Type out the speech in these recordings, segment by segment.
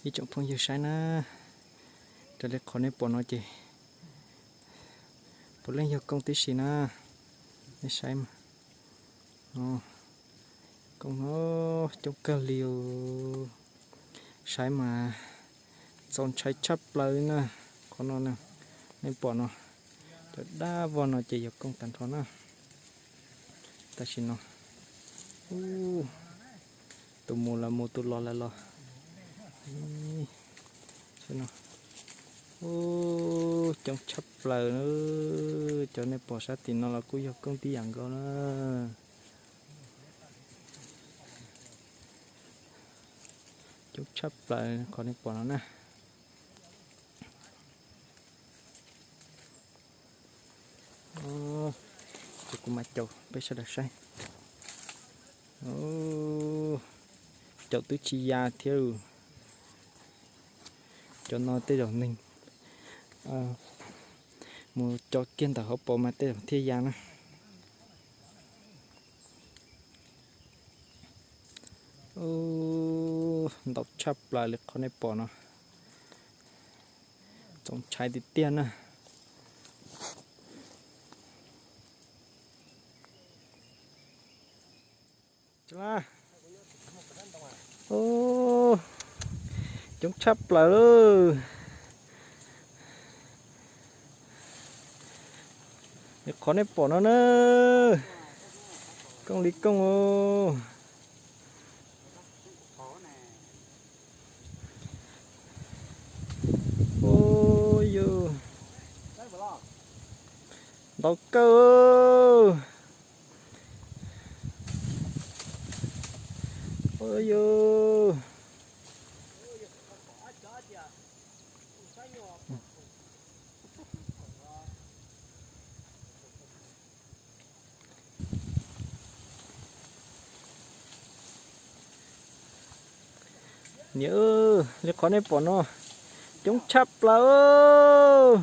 Ib tsoom phooj ywg saib na, raws li qhov nej pom no ces puav leej yog koob tib si na. Nej saib mas, koob no coob kawg li. Saib mas txaus ntshai tshaj plaws li na. Qhov no nej pom no, cov dab vog no ces yog koob tag nrho na. Tam sim no tus mus los mus, tus los los los. Coob tshaj plaws. Cov nej pom sab tim no los kuj yog koob tib yam nkaus na. Coob tshaj plaws qhov nej pom no na. Ces kuv mam caum peb sawv daws saib. Caum twb tsis ya thiab. Cov no tej zaum neeg mus caum kiag ntawm hauv paus mas tej zaum thiaj ya na. Ntau tshaj plaws li qhov nej pom no. Txaus ntshai tiag tiag na. Coob tshaj plaws li. Qhov nej pom no na, koob li koob. Ua yus, ntau kawg. Ua yus. Niam, li qhov nej pom no coob tshaj plaws.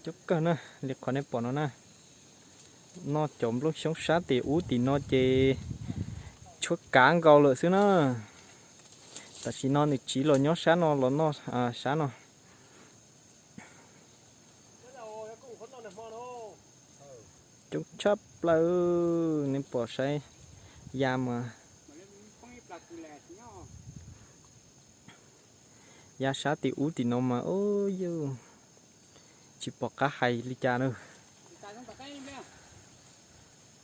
Coob kawg na, li qhov nej pom no na. Noj cov nplooj xyoob sab tim ub tim no ces tshuab kav nkaus lawm xwb na. Tam sim no nws tsiv los nyob sab no los noj sab no. Coob tshaj plaws, nej pom saib ya mas. Ya sab tim ub tim no mas ua yus tsis pom qab hais li cas na.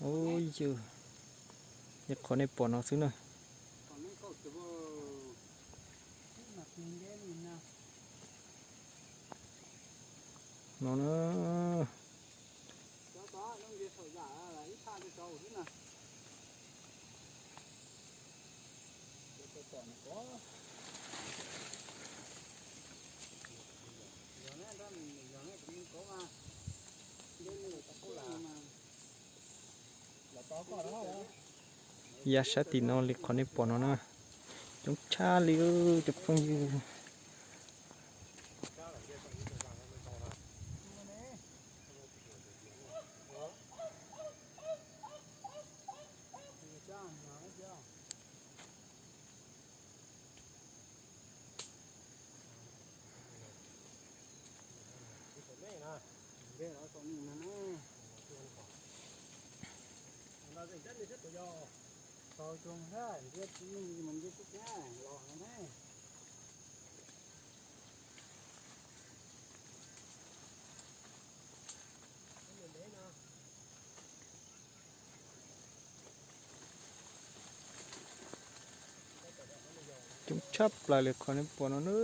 Ua yus, li qhov nej pom no xwb na. No na. Ya sab tim no li qhov nej pom no na. Coob tshaj li cov phooj ywg. Coob tshaj plaws li qhov nej pom no na.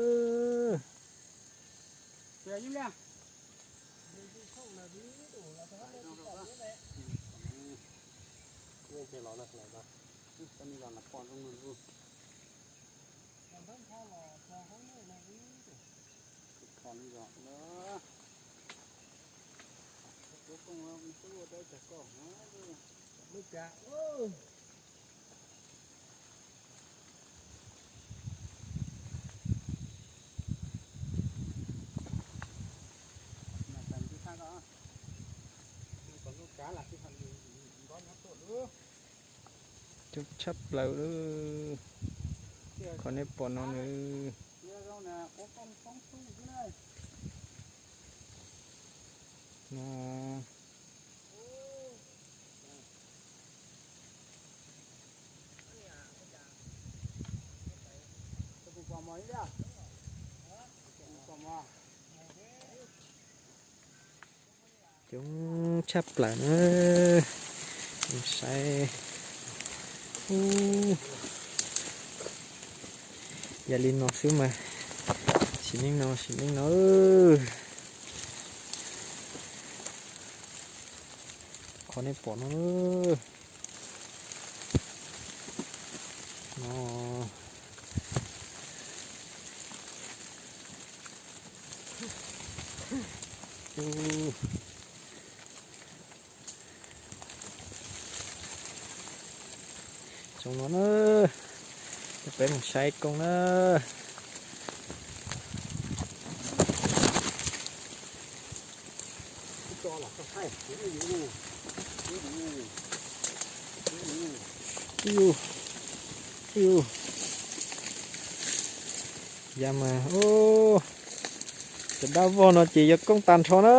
Coob tshaj plaws lawm. Qhov nej pom no nws, no. Coob tshaj plaws na. Saib. Yam li no xwb mas. Sim neej no, sim neej no. Qhov nej pom no, no. Zoo no na, peb mus saib koob na. Yam mas, cov dab vog no ces yog koob tag nrho na.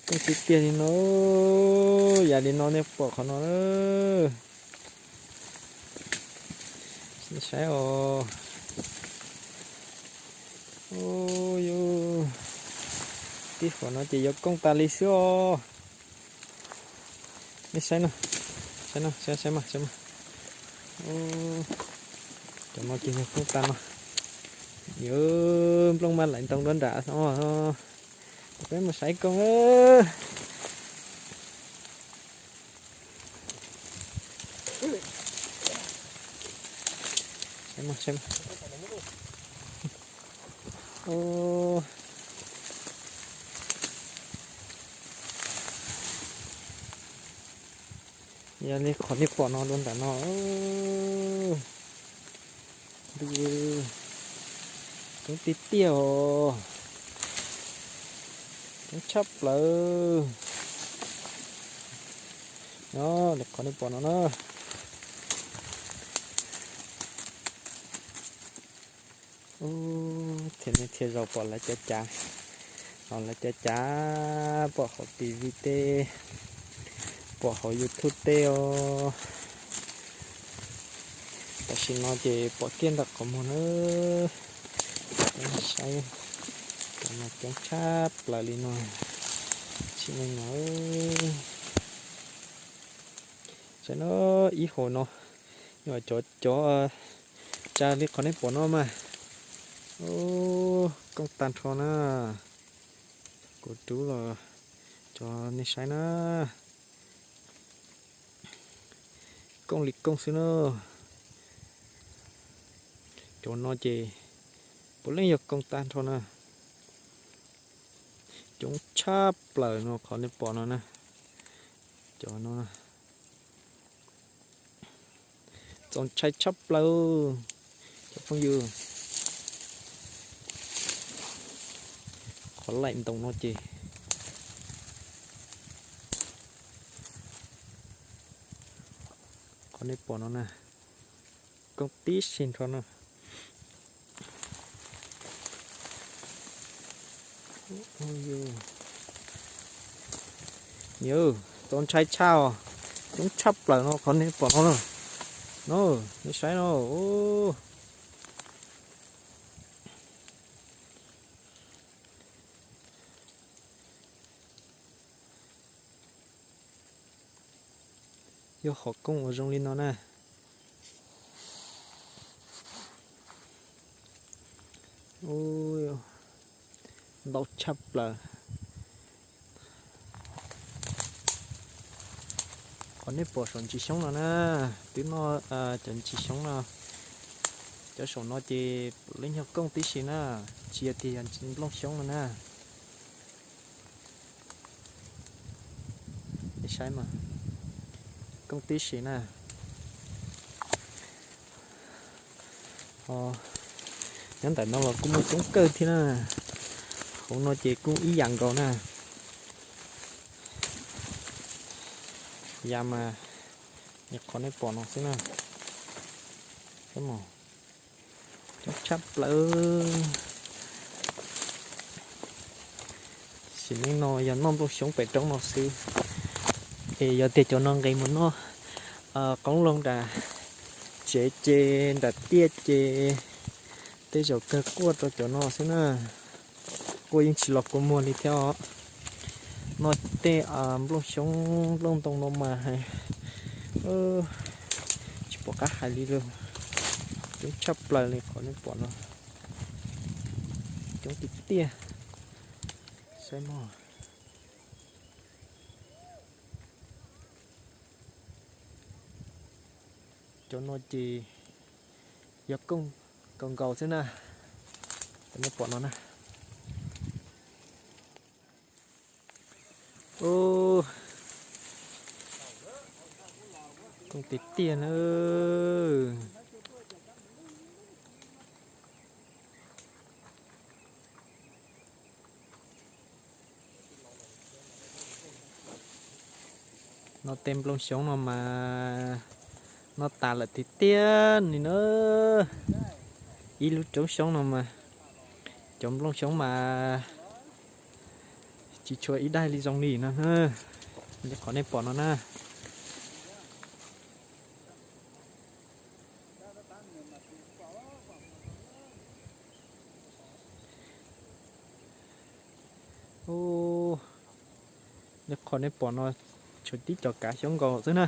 Koob tiag tiag li no, yam li no nej pom qhov no. Nej saib os. Tib qhov no ces yog koob tas li xwb os. Nej saib no, saib no, saib, saib mas, saib mas. Cov no ces yog koob tas no. Yuav nplooj maj laim ntoo nruab nram no. Peb mus saib koob. Saib mas, saib mas. Yog li qhov nej pom no dua nram no. Ntuj, coob tiag tiag os. Coob tshaj plaws. No, qhov nej pom no na. Ub, thiaj niaj thiaj zaus pom lawv cav cav, los lawv cav cav pom hauv T V tej, pom hauv YouTube tej os. Tam sim no ces pom kiag ntawm qhov muag na. Saib, cov no coob tshaj plaws li no. Sim neej no, saib no, ib hauv no, cov, cov tsa li qhov nej pom no mas. Ub, koob tag nrho na. Kuv rub los tso nej saib na. Koob li koob xwb na. Cov no ces puav leej yog koob tag nrho na. Coob tshaj plaws no qhov nej pom no na. Cov no txaus ntshai tshaj plaws cov phooj ywg. Qhov laim ntoo no ces, qhov nej pom no na, koob tib si nrho no. Yog, txaus ntshai tshaj os, coob tshaj plaws no qhov nej pom no na. No, nej saib no. Yog qhov koob uas zoo li no na. Ntau tshaj plaws. Qhov nej pom saum ntsis xyoob no na, twb noj cov ntsis xyoob no. Cov saum no ces puav leej yog koob tib si na, tsis yog tias yog ntsis nplooj xyoob no na. Nej saib mas, koob tib si na. Nyob ntawm no los kuj muaj coob kawg thiab na. Hauv no ces kuj ib yam nkaus na. Yam mas qhov nej pom no xwb na. Coob tshaj plaws. Sim neej no yog noj nplooj xyoob pem roob no xwb, es yog tias cov no nqis mus noj qoob loo nram tsev ces nram tiaj ces tej zaum kawg quaj rau cov no xwb na. Quaj yeej tsis los kua muag li thiab os. Noj tej nplooj xyoob nplooj ntoo no mas tsis pom qab hais li lawm. Coob tshaj plaws li qhov nej pom no. Coob tiag tiag. Saib mog. Cov no ces yog kooj kaus nkaus xwb na. Cov nej pom no na. Kooj tiag tiag na. Noj tej nplooj xyoob no mas noj tas lawm tiag tiag li na. Ib lub roob xyoob no mas cov nplooj xyoob mas tsis tshua ib daig li zoo li no na. Li qhov nej pom no na. Li qhov nej pom no tshuav tib co kav xyoob nkaus xwb na.